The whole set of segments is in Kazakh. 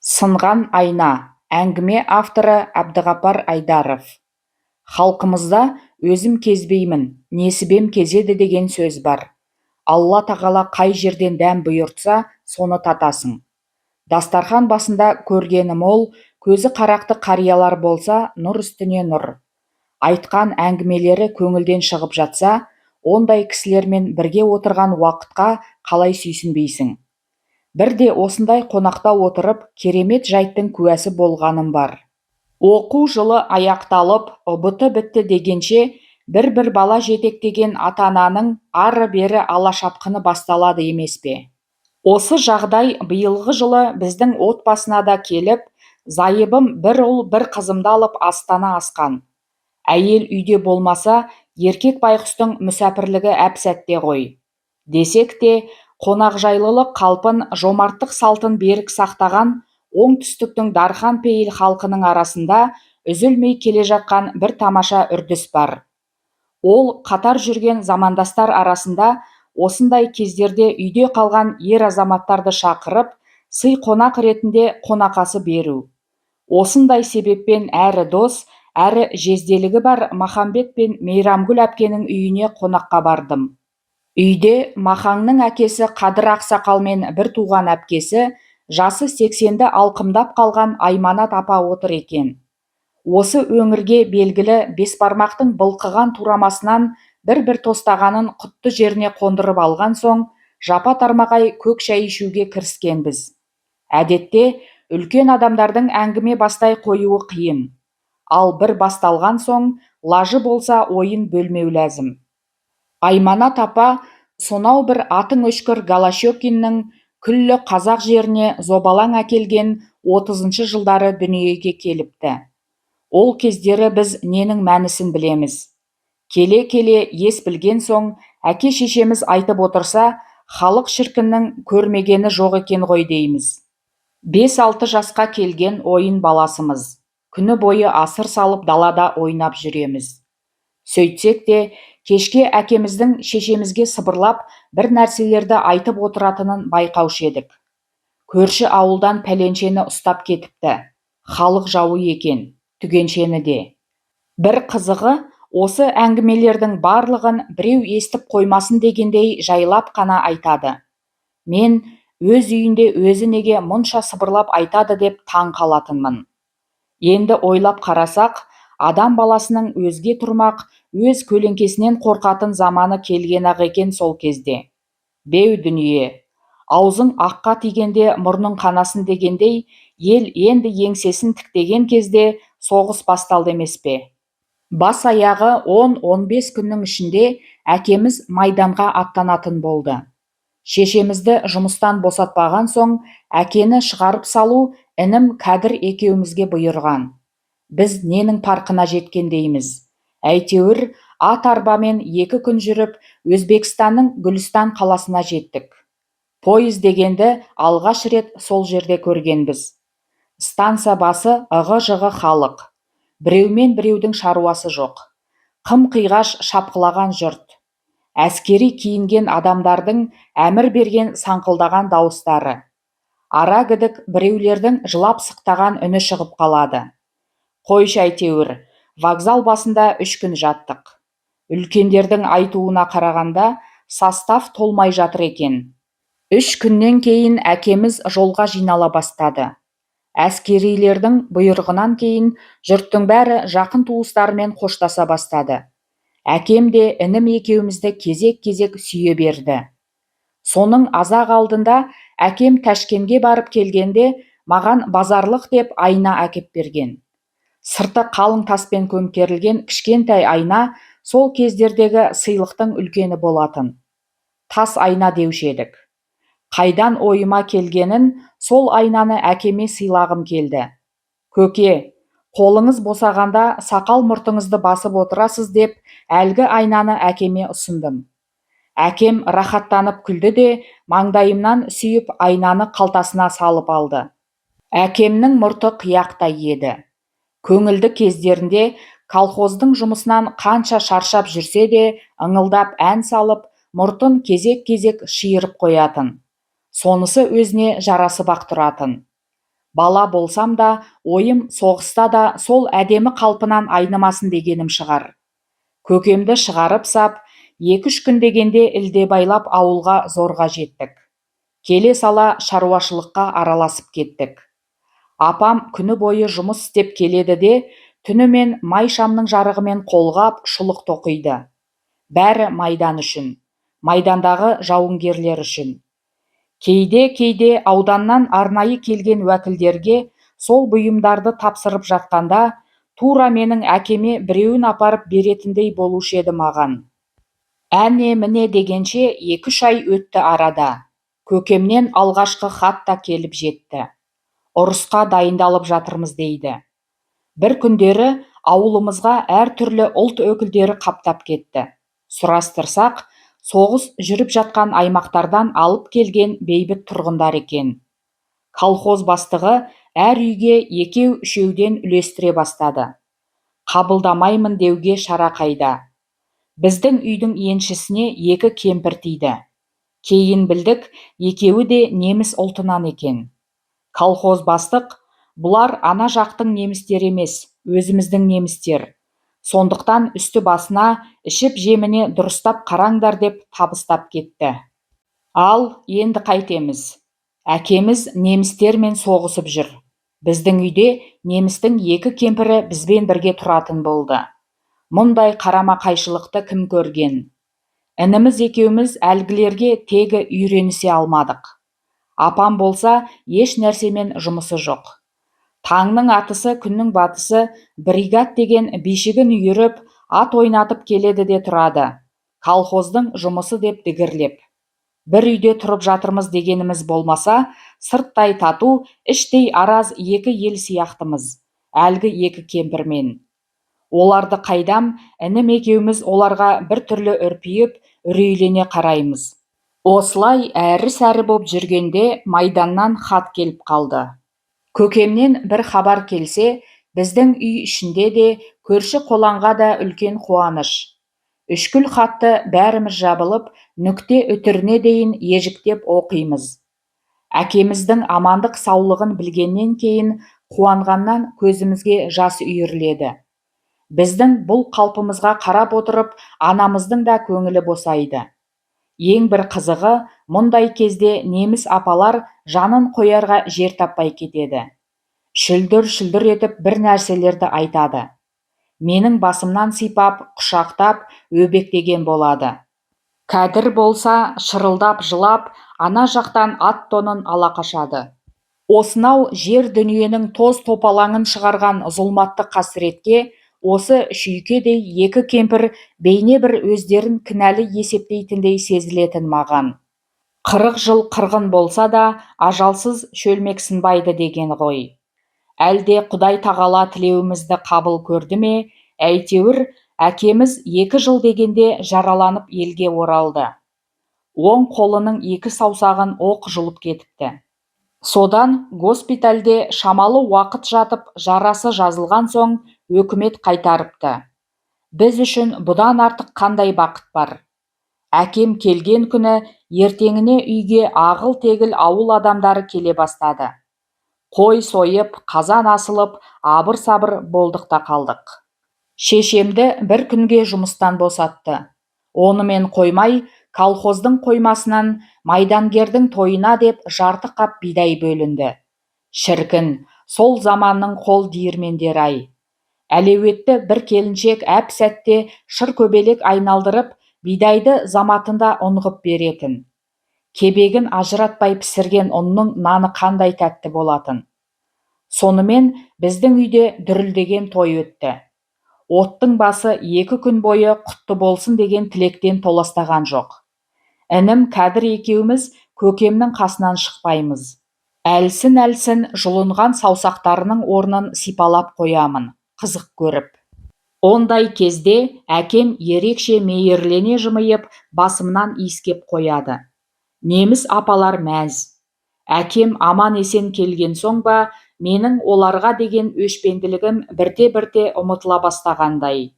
Сынған айна. Әңгіме авторы Әбдіғапар Айдаров. Халқымызда «Өзім кезбеймін, несібем кезеді» деген сөз бар. Алла тағала қай жерден дәм бұйыртса, соны татасың. Дастархан басында көргені мол, көзі қарақты қариялар болса, нұр үстіне нұр. Айтқан әңгімелері көңілден шығып жатса, ондай кісілермен бірге отырған уақытқа қалай сүйсінбейсің? Бірде осындай қонақта отырып, керемет жайттың куәсі болғаным бар. Оқу жылы аяқталып, ҰБТ бітті дегенше бір-бір бала жетектеген ата-ананың ары-бері алашапқыны басталады емес пе? Осы жағдай биылғы жылы біздің отбасына да келіп, зайыбым бір ұл, бір қызымды алып астана асқан. Әйел үйде болмаса, еркек байғұстың мүсәпірлігі әп-сәтте ғой. Десек те, қонақжайлылық қалпын, жомарттық салтын берік сақтаған оңтүстіктің дархан пейіл халқының арасында үзілмей келе жатқан бір тамаша үрдіс бар. Ол қатар жүрген замандастар арасында осындай кездерде үйде қалған ер азаматтарды шақырып, сый қонақ ретінде қонақасы беру. Осындай себеппен әрі дос, әрі жезделігі бар Махамбет пен Мейрамгүл әпкенің үйіне қонаққа бардым. Үйде Махаңның әкесі Қадыр ақсақал мен бір туған әпкесі, жасы 80-ді алқымдап қалған Айманат апа отыр екен. Осы өңірге белгілі бесбармақтың былқыған турамасынан бір-бір тостағанын құтты жеріне қондырып алған соң, жапа-тармағай көк шай ішуге кіріскенбіз. Әдетте, үлкен адамдардың әңгіме бастай қоюы қиын. Ал бір басталған соң, лажы болса ойын бөлмеу ләзім. Айманат апа сонау бір атың өшкір Голощекиннің күллі қазақ жеріне зобалаң әкелген 30-шы жылдары дүниеге келіпті. Ол кездері біз ненің мәнісін білеміз. Келе-келе ес білген соң, әке-шешеміз айтып отырса, халық шіркіннің көрмегені жоқ екен ғой дейміз. 5-6 жасқа келген ойын баласымыз. Күні бойы асыр салып далада ойнап жүреміз. Сөйтсек те, кешке әкеміздің шешемізге сыбырлап бір нәрселерді айтып отыратынын байқаушы едік. Көрші ауылдан пәленшені ұстап кетіпті, халық жауы екен, түгеншені де. Бір қызығы, осы әңгімелердің барлығын біреу естіп қоймасын дегендей жайлап қана айтады. Мен өз үйінде өзі неге мұнша сыбырлап айтады деп таң қалатынмын. Енді ойлап қарасақ, адам баласының өзге тұрмақ, өз көлеңкесінен қорқатын заманы келген-ақ екен сол кезде. Беу дүние, аузың аққа тигенде мұрның қанасын дегендей, ел енді еңсесін тіктеген кезде соғыс басталды емес пе? Бас-аяғы 10-15 күннің ішінде әкеміз майданға аттанатын болды. Шешемізді жұмыстан босатпаған соң, әкені шығарып салу інім Кәдір екеумізге бұйырған. Біз ненің парқына жеткендейміз. Әйтеуір, ат арбамен 2 күн жүріп, Өзбекстанның Гүлістан қаласына жеттік. Пойыз дегенді алғаш рет сол жерде көргенбіз. Станса басы ығы-жығы халық. Біреумен біреудің шаруасы жоқ. Қым-қиғаш шапқылаған жұрт. Әскери киінген адамдардың әмір берген саңқылдаған дауыстары. Ара гідік біреулердің жылап сықтаған үні шығып қалады. Қойшы әйтеуір, вокзал басында 3 күн жаттық. Үлкендердің айтуына қарағанда, состав толмай жатыр екен. 3 күннен кейін әкеміз жолға жинала бастады. Әскерилердің бұйрығынан кейін жұрттың бәрі жақын туыстарымен қоштаса бастады. Әкем де інім екеумізді кезек-кезек сүйе берді. Соның азақ алдында әкем Тәшкенге барып келгенде маған базарлық деп айна әкеп берген. Сырты қалың таспен көмкерілген кішкентай айна сол кездердегі сыйлықтың үлкені болатын. Тас айна деуші едік. Қайдан ойыма келгенін, сол айнаны әкеме сыйлағым келді. Көке, қолыңыз босағанда сақал мұртыңызды басып отырасыз деп әлгі айнаны әкеме ұсындым. Әкем рахаттанып күлді де, маңдайымнан сүйіп айнаны қалтасына салып алды. Әкемнің мұрты қияқтай еді. Көңілді кездерінде колхоздың жұмысынан қанша шаршап жүрсе де ыңылдап ән салып, мұртын кезек-кезек шиырып қоятын. Сонысы өзіне жарасып-ақ тұратын. Бала болсам да, ойым соғыста да сол әдемі қалпынан айнымасын дегенім шығар. Көкемді шығарып сап, 2-3 күн дегенде ілдебайлап ауылға зорға жеттік. Келе сала шаруашылыққа араласып кеттік. Апам күні бойы жұмыс істеп келеді де, түнімен май шамның жарығымен қолғап, шұлық тоқиды. Бәрі майдан үшін, майдандағы жауынгерлер үшін. Кейде-кейде ауданнан арнайы келген уәкілдерге сол бұйымдарды тапсырып жатқанда, тура менің әкеме біреуін апарып беретіндей болушы еді маған. Әне-міне дегенше 2-3 ай өтті арада. Көкемнен алғашқы хат та келіп жетті. Ұрысқа дайындалып жатырмыз дейді. Бір күндері ауылымызға әртүрлі ұлт өкілдері қаптап кетті. Сұрастырсақ, соғыс жүріп жатқан аймақтардан алып келген бейбіт тұрғындар екен. Колхоз бастығы әр үйге екеу-үшеуден үлестіре бастады. Қабылдамаймын деуге шара қайда. Біздің үйдің еншісіне екі кемпір тиді. Кейін білдік, екеуі де неміс ұлтынан екен. Колхоз бастық: «Бұлар ана жақтың немістері емес, өзіміздің немістер. Сондықтан үсті-басына, ішіп-жеміне дұрыстап қараңдар», – деп табыстап кетті. Ал, енді қайтеміз? Әкеміз немістермен соғысып жүр. Біздің үйде немістің екі кемпірі бізбен бірге тұратын болды. Мұндай қарама-қайшылықты кім көрген? Ініміз екеуміз әлгілерге тегі үйренісе алмадық. Апам болса, еш нәрсемен жұмысы жоқ. Таңның атысы, күннің батысы бригад деген бишігін үйіріп, ат ойнатып келеді де тұрады. Колхоздың жұмысы деп дігірлеп. Бір үйде тұрып жатырмыз дегеніміз болмаса, сырттай тату, іштей араз екі ел сияқтымыз, әлгі екі кемпірмен. Оларды қайдам, інім екеуміз оларға біртүрлі үрпиіп, үрейлене қараймыз. Осылай әрі-сәрі боп жүргенде майданнан хат келіп қалды. Көкемнен бір хабар келсе, біздің үй ішінде де, көрші-қолаңға да үлкен қуаныш. Үшкіл хатты бәріміз жабылып, нүкте үтіріне дейін ежіктеп оқимыз. Әкеміздің амандық-саулығын білгеннен кейін қуанғаннан көзімізге жас үйіріледі. Біздің бұл қалпымызға қарап отырып, анамыздың да көңілі босайды. Ең бір қызығы, мұндай кезде неміс апалар жанын қоярға жер таппай кетеді. Шүлдір-шүлдір етіп бір нәрселерді айтады. Менің басымнан сипап, құшақтап, өбектеген болады. Кәдір болса, шырылдап жылап, ана жақтан ат-тонын ала қашады. Осынау жер-дүниенің тоз-топалаңын шығарған зұлматты қасіретке осы шүйкедей екі кемпір бейне бір өздерін кінәлі есептейтіндей сезілетін маған. 40 жыл қырғын болса да, ажалсыз шөлмек сынбайды деген ғой. Әлде Құдай тағала тілеуімізді қабыл көрді ме, әйтеуір, әкеміз 2 жыл дегенде жараланып елге оралды. Оң қолының екі саусағын оқ жұлып кетіпті. Содан госпитальде шамалы уақыт жатып, жарасы жазылған соң өкімет қайтарыпты. Біз үшін бұдан артық қандай бақыт бар? Әкем келген күні ертеңіне үйге ағыл-тегіл ауыл адамдары келе бастады. Қой сойып, қазан асылып, абыр-сабыр болдық та қалдық. Шешемді бір күнге жұмыстан босатты. Онымен қоймай, колхоздың қоймасынан майдангердің тойына деп жарты қап бидай бөлінді. Шіркін, сол заманның қол диірмендері-ай. Әлеуетті бір келіншек әп-сәтте шыр көбелек айналдырып, бидайды заматында ұн ғып беретін. Кебегін ажыратпай пісірген ұнның наны қандай тәтті болатын. Сонымен біздің үйде дүрілдеген той өтті. Оттың басы 2 күн бойы құтты болсын деген тілектен толастаған жоқ. Інім Кәдір екеуміз көкемнің қасынан шықпаймыз. Әлсін-әлсін жұлынған саусақтарының орнын сипалап қоямын, қызық көріп. Ондай кезде әкем ерекше мейірлене жымиып, басымнан иіскеп қояды. Неміс апалар мәз. Әкем аман-есен келген соң ба, менің оларға деген өшпенділігім бірте-бірте ұмытыла бастағандай.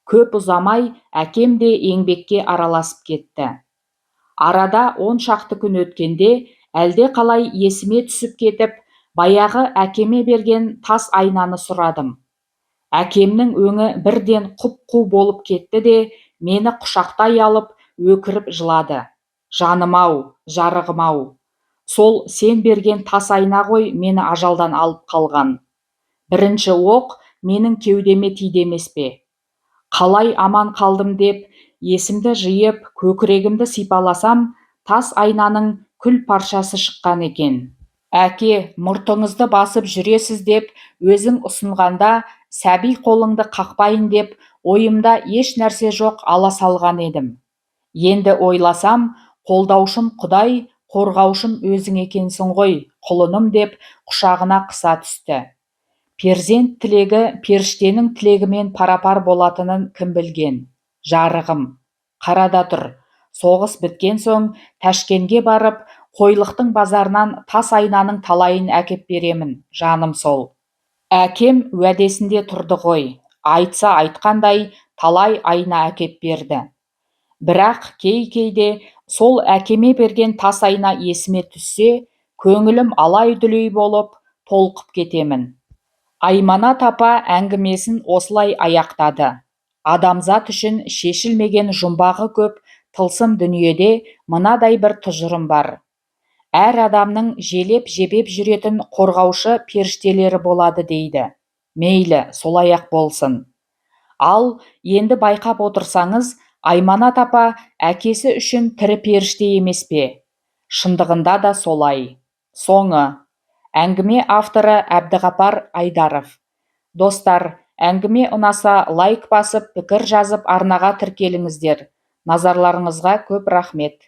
Көп ұзамай әкем де еңбекке араласып кетті. Арада 10 шақты күн өткенде әлде қалай есіме түсіп кетіп, Баяғы әкеме берген тас айнаны сұрадым. Әкемнің өңі бірден құп-қу болып кетті де, мені құшақтай алып, өкіріп жылады. Жаным-ау, жарығым-ау, сол сен берген тас айна ғой мені ажалдан алып қалған. Бірінші оқ менің кеудеме тиді емес пе? Қалай аман қалдым деп, есімді жиып, көкірегімді сипаласам, тас айнаның күл паршасы шыққан екен. Әке, мұртыңызды басып жүресіз деп өзің ұсынғанда, сәби қолыңды қақпайын деп, ойымда еш нәрсе жоқ ала салған едім. Енді ойласам, қолдаушым Құдай, қорғаушым өзің екенсің ғой, құлыным деп құшағына қыса түсті. Перзент тілегі періштенің тілегімен пара-пар болатынын кім білген, жарығым. Қара да тұр, соғыс біткен соң Тәшкенге барып, Қойлықтың базарынан тас айнаның талайын әкеп беремін, жаным сол. Әкем уәдесінде тұрды ғой, айтса айтқандай талай айна әкеп берді. Бірақ кей-кейде сол әкеме берген тас айна есіме түссе, көңілім алай-дүлей болып, толқып кетемін. Айманат апа әңгімесін осылай аяқтады. Адамзат үшін шешілмеген жұмбағы көп тылсым дүниеде мынадай бір тұжырым бар. Әр адамның желеп-жебеп жүретін қорғаушы періштелері болады дейді. Мейлі, солай-ақ болсын. Ал, енді байқап отырсаңыз, Айманат апа әкесі үшін тірі періште емес пе? Шындығында да солай. Соңы. Әңгіме авторы Әбдіғапар Айдаров. Достар, әңгіме ұнаса лайк басып, пікір жазып арнаға тіркеліңіздер. Назарларыңызға көп рахмет.